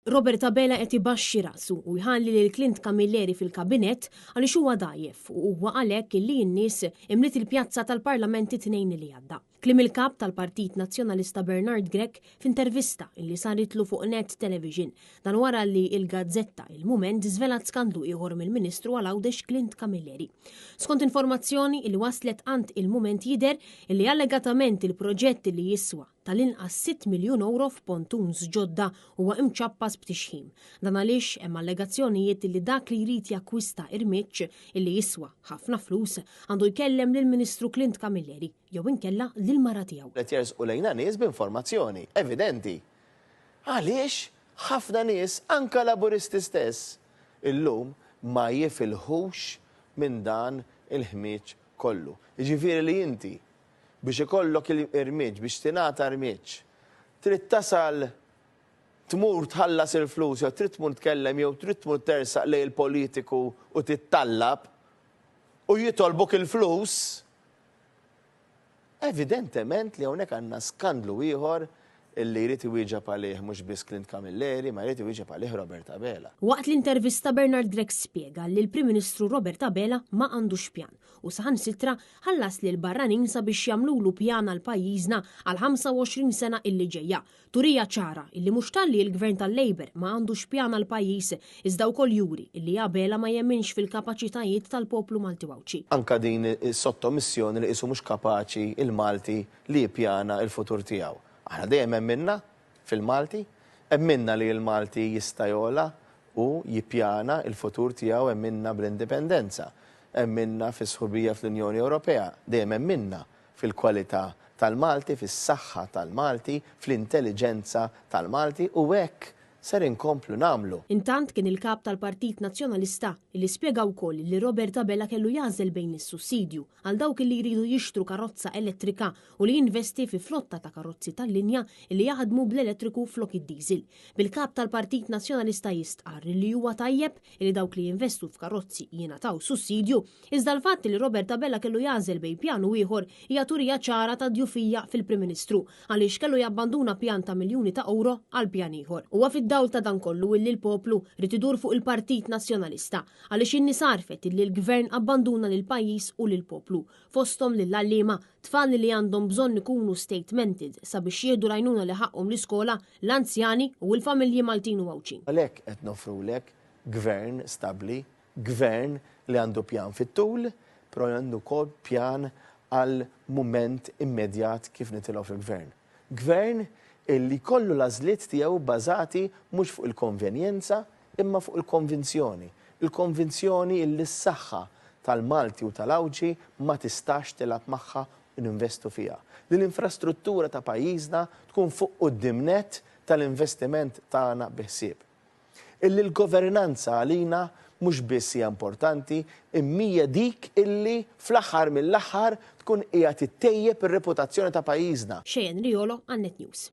Robert Abela qed ibaxxi rasu u jħalli lil Clint Camilleri fil-Kabinett għaliex huwa dgħajjef u huwa għalhekk illi n-nies imliet il-pjazza tal-Parlament it-Tnejn li għadda. Kliem il-Kap tal-Partit Nazzjonalista Bernard Grech f'intervista illi saritlu fuq Net Television. Dan wara li il-gazzetta Il-Mument żvelat skandlu ieħor mill-Ministru għal Għawdex Clint Camilleri. Skont informazzjoni illi waslet għand Il-Mument jidher illi allegatament il-proġett li jiswa tal-inqas 6 miljun ewro f'pontoons ġodda huwa imċappas b'tixħim. Dan għaliex hemm allegazzjonijiet li dak li jrid jakkwista irmiġġ illi jiswa ħafna flus għandu jkellem lill-Ministru Clint Camilleri jew inkella lill-mara tiegħu. Qed jersqu lejna nies b'informazzjoni evidenti. Għaliex ħafna nies, anke Laburisti stess, illum ma jifilħux minn dan il-ħmieġ kollu. Jiġifieri li inti Biex ikollok il-irmiġġ, biex tingħata rmiġġ, trid tasal tmur tħallas il-flus jew trid tmur tkellem jew trid tmur tersaq lejn il-politiku u tittallab u jitolbuk il-flus, evidentement li hawnhekk għandna skandlu ieħor illi jrid iwieġeb għalih mhux biss Clint Camilleri ma jrid iwieġeb għalih Robert Abela. Waqt l-intervista Bernard Grech spjega li l-Prim Ministru Robert Abela ma għandux pjan u saħansitra ħallas lil barranin sabiex jagħmlulu pjan għal pajjiżna għal 25 sena illi ġejja. Turija ċara illi mhux talli l-Gvern tal-Labour ma għandux pjan għal pajjiż iżda wkoll juri illi Abela ma jemminx fil-kapaċitajiet tal-poplu Malti u Għawdxi. Anke din is-sottomissjoni li qisu mhux kapaċi l-Malti li jippjana l-futur tiegħu. Aħna dejjem emminna fil-Malti, emminna li l-Malti jista' jogħla u jippjana l-futur tiegħu, emminna bl-indipendenza, emminna fis-sħubija fl-Unjoni Ewropea, dejjem emminna fil-kwalità tal-Malti, fis-saħħa tal-Malti, fl-intelliġenza tal-Malti u hekk ser inkomplu nagħmlu. Intant kien il-Kap tal-Partit Nazzjonalista li spjega wkoll li Robert Abela kellu jagħżel bejn is-sussidju għal dawk li jridu jixtru karozza elettrika u li jinvesti fi flotta ta' karozzi tal-linja li jaħdmu bl-elettriku flok id-diesel. Bil-Kap tal-Partit Nazzjonalista jistqarr li huwa tajjeb li dawk li jinvestu f'karozzi jingħataw sussidju, iżda l-fatt li Robert Abela kellu jagħżel bejn pjan u ieħor hija turija ċara ta' djufija fil-Prim Ministru għaliex kellu jabbanduna pjan ta' miljuni ta' ewro għal pjan ieħor. Huwa fid-dawl ta' dan kollu illi l-poplu ried idur fuq il-Partit Nazzjonalista għaliex in-nies għarfet illi l-Gvern abbanduna lill-pajjiż u lill-poplu, fosthom lill-għalliema, tfal li għandhom bżonn ikunu statemented sabiex jieħdu l-għajnuna li ħaqqhom l-iskola, l-anzjani u l-familji Maltin u Għawdxin. Għalhekk qed noffrulek Gvern stabbli, Gvern li għandu pjan fit-tul, però għandu wkoll pjan għal mument immedjat kif nitilgħu fil-Gvern. Gvern illi jkollu l-għażliet tiegħu bbażati mhux fuq il-konvenjenza imma fuq il-konvinzjoni. Il-konvinzjoni illi s-saħħa tal-Malti u tal-Għawdxi ma tistax tilgħab magħha u ninvestu fiha. Li l-infrastruttura ta' pajjiżna tkun fuq quddiem nett tal-investiment tagħna bi ħsieb. Illi l-governanza għalina mhux biss hija importanti imma hija dik illi fl-aħħar mill-aħħar tkun qiegħed ittejjeb ir-reputazzjoni ta' pajjiżna. Cheyenne Riolo għal Net News.